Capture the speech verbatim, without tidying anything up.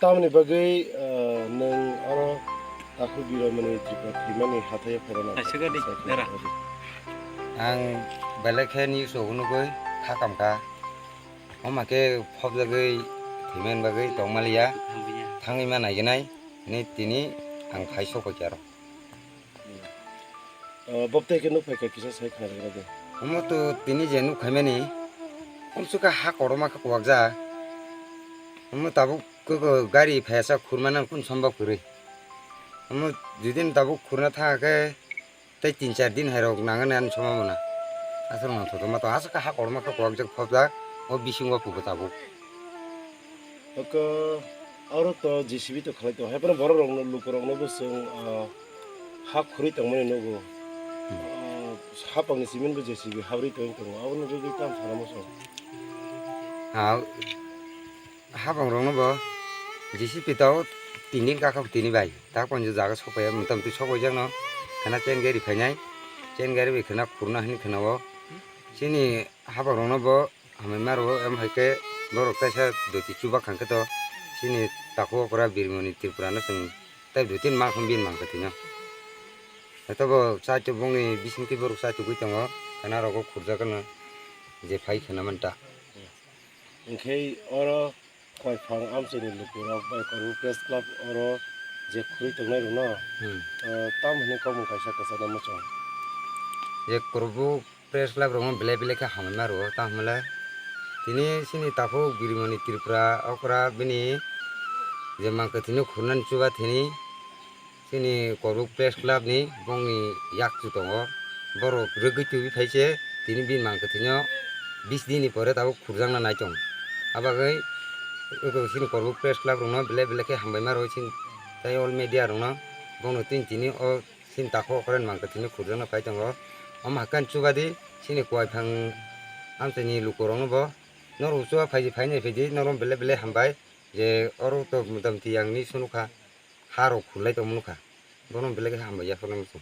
Tamoni bagwi, ah, nwng oro Takhuk Biromani Tripura thwimani hathaio phairana? Kaisa gari, dara. Ang belai khe news o nugwi kha kam kha. Omo khe phobjagwi thwimani bagwi tongmaliya. Thangwi ya. Thangwi ma naiginai. Ni tini ang khai sokoi khe aro. Ah, bobtwi khe nuk phai kha kisa sai khna rwgwla de. Omo to tini je nuk khaimani, omsukha ha kotorma khe kuwakjak. Omo tabuk khe gari phaiya sa khurmani kunu sombab kwrwi. Omo judin tabuk khurna thangkha khe tei tin char din hai rok nangani ani sombabona. Aswk nangthoto ma to aswk khe ha kotorma khe kuwakjak phobjak o bisingo pugo tabuk. Oko oro to J C B to khalai tongo. Haiphano borok rokno, luku rokno bo chwng, ah, ha khurui tongmani nugo. Hmm. Ah, hapangni simi bo J C B habrui tongwi tongo. Abono rwgwi tamo sana muchung. Ha, hapang rokno bo J C B to tini gakha tini bai. Tak ponjo jaga sokpaiya, motamoti sokpaijakno khana chain gari phainai. Chain gari bai khana khurna hwnwi khana o. Chini hapang rokno bo Hambai ma rwo, em hai khe borok teisa doti chuba khang khe to chini takhuk okra Birmoni Tripura no chwng tei doti ma khum bin mang khe tino. Hwnkhe bo chaitu bongni bisingtwi borok chaitu gwi tongo, khana rogo khurjak no je phai khna man ta. Hwnkhe oro koi phang amchaini lukurok bai Korbu Press Club oro je khurui tongnai rokno, Hmm. eh, tam hwnwi kokmung kaisa kwchangma chong. Je Korbu Press Club rokno belai belai khe hambai ma rwo, tamo hwnle tini chini takhuk Birmoni Tripura okra bini je mang kwthwino khurnani chuba thini chini Korbu Press Club ni bongni yakchu tongo, borok rwgwi twiwi phai se tini bini mang kwthwino bis din ni pore tabuk khurjakna nai tongo. Abagwi chini Korbu Press Club rokno belai belai khe hambai ma rwo chini tei all media rokno, bono tini tini o Chini takhuk okra ni mang kwthwino khurjakna phai tongo. Omo hakhe ani chuba di, chini koi phang amchaini lukurokno bo norok chuba phai di, phainai phai di, norok belai belai hambai je oro to motamoti yang ni sunu kha, ha rok khurlai tongma nukha, bono belai khe hambai yaphar nai muchung.